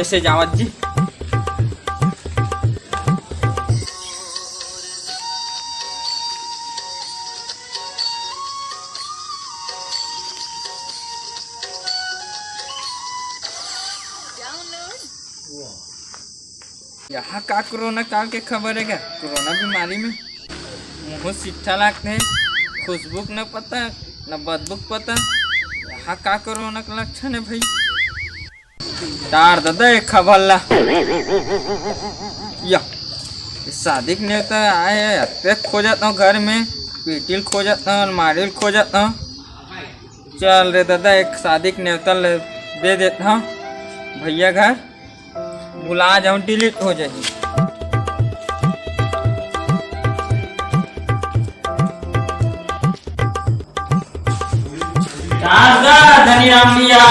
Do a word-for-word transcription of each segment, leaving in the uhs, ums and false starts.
से जावत जी। यहाँ का कोरोना काल के खबर हे गा? कोरोना बीमारी में मुँह सिट्ठा लागथे, खुशबू के न पता, न बदबू के पता। यहाँ का कोरोना के लक्षण हे भाई? डार ददा एक खबर ला। या, शादी के नेवता आए हे, अतेक खोजत हूँ घर में, पेटी ल खोजत हूँ, अलमारी ल खोजत हूँ। चल रे ददा, एक शादी के नेवता ल दे देत हूँ भैया घर, भुला जाऊँ, डिलीट हो जाही। राजा धनीराम भैया,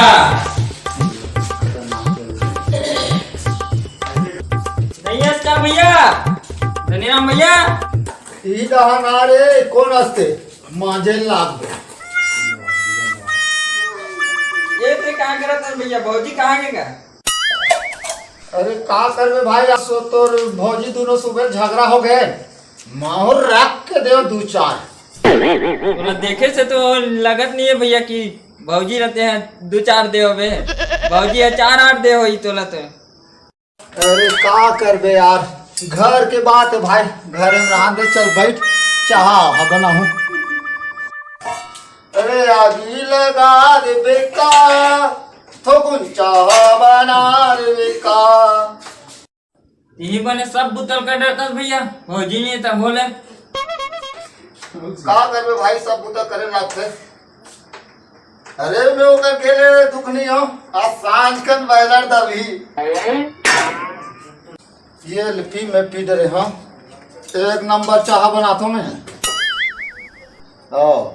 नहीं है इसका भैया, धनीराम भैया। ई कहाँ ना रे, कौन हंसते? मांजे लाग गए। ये ते का करत हन भैया, भौजी कहाँ गे गा? अरे का करबे भाई, आज सो तोर भौजी दोनों सुबह झगड़ा हो गए, माहौल रख के देव दू चार। तोला देखे से तो लगत नहीं है भैया कि भौजी रहते हैं दू चार देव बे, भौजी है चार आठ देव होई तोला तो। अरे का करबे यार, घर के बात है भाई, घर में रहा दे। चल बैठ, चाहा हा बनाहूँ। अरे आगी लगा दे बेका, थोकुन चाहा बना दे बेका। यही बने सब बुतल कर डरता भैया, भौजी नहीं था बोले। का करबे भाई, सब बुता करे लागथे। अरे मैं ओकर गेले दुख नहीं हो, आज सांझ कन बैलर दबी। ये ले पी, मैं पी डरे हाँ। एक नंबर चाहा बनाता हूँ मैं। ओ,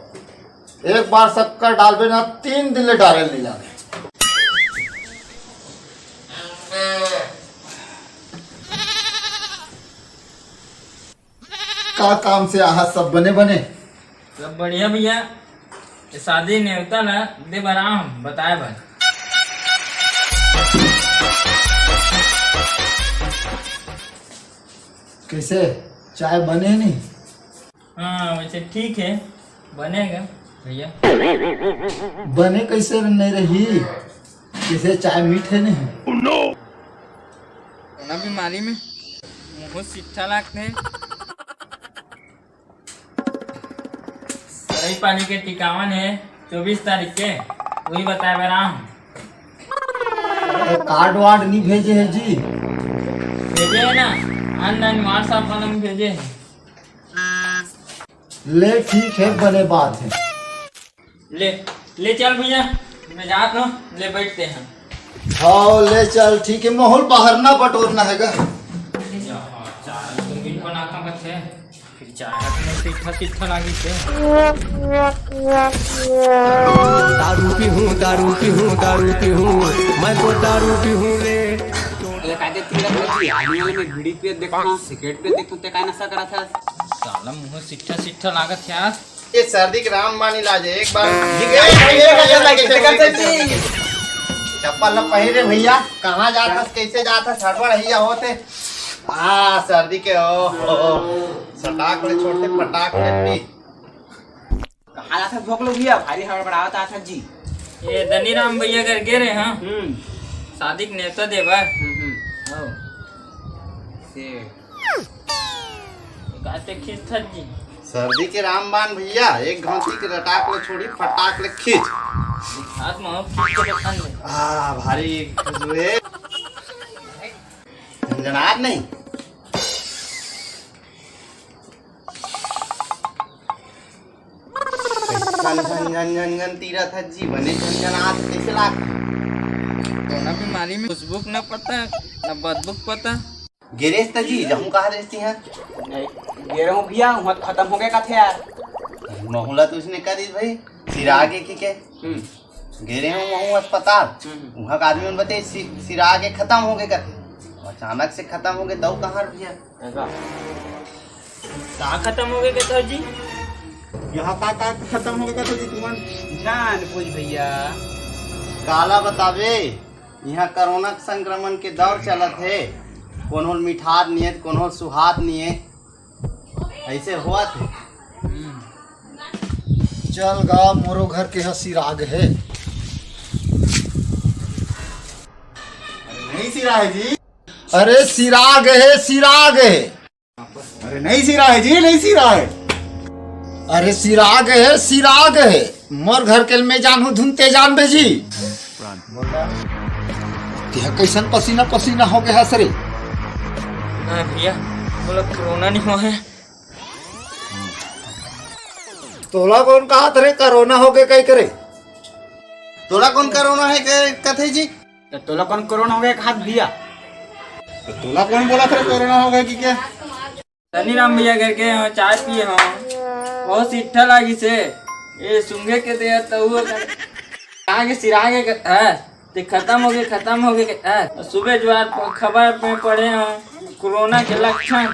एक बार शक्कर डालबे ना, तीन दिन ले डाले नहीं लागे। का काम से आहा, सब बने बने? सब बढ़िया भैया। ये शादी नेवता ला दे बर आए हूँ बताए बर। कैसे, चाय बने नहीं? हाँ, वैसे ठीक है, बनेगा भैया। बने कैसे नहीं रही, जैसे चाय मीठ है नहीं। कोरोना बीमारी में मुँह सिट्ठा लागथे। सरई पाली के टिकावन है चौबीस तारीख के, वही बताए बर आए हूँ। कार्ड वार्ड नहीं भेजे है जी? भेजे है ना, ऑनलाइन WhatsApp वाला में भेजे है। ले ठीक है, बने बात है। ले, ले चल भैया, मैं जात हूँ, ले बैठते हैं। हाँ, ले चल, ठीक है, माहौल बाहर ना बटोरना है गा। चाय तो बिन बनाता कथे, फिर चाय में तीखा तीखा लागी से। दारू पीहूँ, दारू पीहूँ, दारू पीहूँ, मैं तो दारू पीहूँ रे। अरे कायदे तीन लग रही आदमी वाले में बीड़ी पियत देखता, सिगरेट पियत देखता, ते काय नशा करा था? साला मुँह सिट्ठा सिट्ठा लागत है यार। ये सर्दी के रामबाण इलाज है, एक बार ए, भैया, कैसे, कैसे, कैसे, कैसे? चप्पल न पहिरे भैया, कहाँ जात हस, कैसे जात हस, हड़बड़ हैया होत हे। हाँ, सर्दी के, ओ, ओ, ओ, सटाक ले छोड़ते, पटाक ले पी। कहाँ जात हस भोकलू भैया, भारी हड़बड़ावत आत हस जी। ये धनीराम भैया घर गे रहे, हाँ। हम्म। शादी के नेवता देबर। हम्म, हम्म। हाँ। से गाते खींच थक जी। सर्दी के रामबाण भैया, एक घांटी के रटाक ले छोड़ी, फटाक ले खींच। हाथ में हो, खींच के देखन दे। आ, भारी खुशबू है। झनझनात नहीं। झन, झन, झन, झन, झन तीरत ह जी, बने झनझनात, कैसे लागथे? कोरोना बीमारी में खुशबू के न पता, न बदबू के पता। गे रेहेस त जी, जहूँ कहा रेहेस तिहाँ? नहीं, गे रहूँ भैया, वहाँ तो खतम हो गए कथे यार। महूला तो उसने कह दी भाई, सिरा के की के? हम्म। गे रहे हूँ वहाँ अस्पताल, हम्म। वहाँ का आदमी मन बताए सि-, सिरा के खतम हो गए कथे। अचानक से खतम हो गए, दऊ कहाँ भैया? ऐसा? का खतम हो गए कथे जी? यहाँ का, का खतम हो गए कथे जी तुमन? जान पूछ भैया। काला बतावे? इहाँ कोरोना संक्रमण के दौर चलत हे, कोनो ल मिठात निये, कोनो ल सुहात निये, ऐसे होवत हे। चल गा, मोरो घर के ह सिराग हे। नहीं सिरा है जी। अरे सिराग हे, सिराग हे। अरे नहीं सिरा है जी, नहीं सिरा है। अरे सिराग हे, सिराग हे। मोर घर के ल मैं जानहूँ धुन ते जानबे जी। तेहा कैसन पसीना पसीना हो गया हस रे? हाँ भैया, मोला कोरोना नहीं हुआ है। तोला कौन कहा रे कोरोना हो गया कई करे? तोला कौन कोरोना है के कथे जी? तो तोला कौन कोरोना हो गया कहा भैया? तो तोला कौन बोला था कोरोना हो गया कि क्या? सनी राम भैया घर के यहाँ चाय पिए हम, बहुत सिट्ठा लागी से। ये सूंघे के दे तो वो आगे सिरागे है, ते खत्म हो गए, खत्म हो गए है। सुबह जुआर प-, खबर में पढ़े हम कोरोना के लक्षण,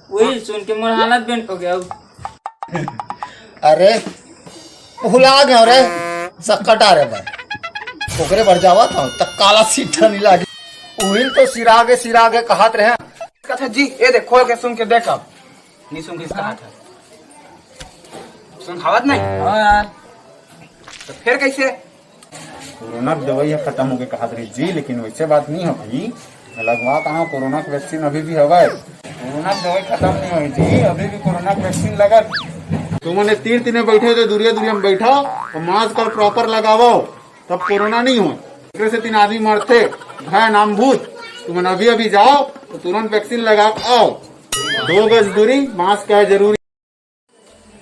वही सुन के मोर हालत बेंट हो गया। अरे भुला गए रे, सक्कट आ रे भाई, ओकरे बर जावा था त काला सिट्ठा नहीं लागी। उहिल तो सिरागे सिरागे कहत रहे। कथा जी, ये देख, खोल के सुन के देख। अब नहीं सुन किस कहा था, सुन खावत नहीं। हाँ यार। तो फिर कैसे? कोरोना के दवाई ह खत्म हो गए कहा रही जी, लेकिन वैसे बात नहीं हो भाई। लगवा कहा, कोरोना के वैक्सीन अभी भी हवय। कोरोना के दवाई खत्म नहीं हुई जी, अभी भी कोरोना के वैक्सीन लगत। तुमन तीर तीने बैठे हो तो दूरिया दूरिया में बैठो और मास्क और प्रॉपर लगावो, तब कोरोना नहीं हो। एकरे से तीन आदमी मरथे, भय नाम भूत। तुमन अभी अभी जाओ तो तुरंत वैक्सीन लगा आओ। दो गज दूरी, मास्क है जरूरी।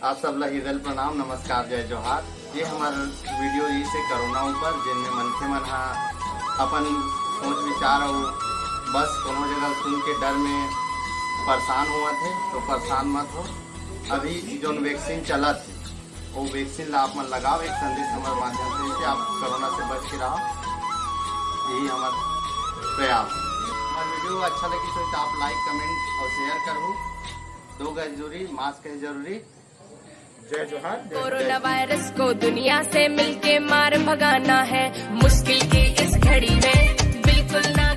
आप सब ला ईदल प्रणाम, नमस्कार, जय जोहार। ये हमार वीडियो इसे कोरोना ऊपर, जिनमें मनखे मन हा अपन सोच विचार और बस कोनो जगह सुन के डर में परेशान हुआ थे, तो परेशान मत हो। अभी जोन वैक्सीन चलत हे, वो वैक्सीन ला आप मन लगाओ। एक संदेश हमारे माध्यम से कि आप कोरोना से बच के रहो, यही हमार प्रयास। हमार वीडियो अच्छा लगी तो आप लाइक, कमेंट और शेयर करो। दो गज दूरी, मास्क है जरूरी। जय जोहार, जय कोरोना वायरस को दुनिया से मिलके मार भगाना है, मुश्किल की इस घड़ी में बिल्कुल ना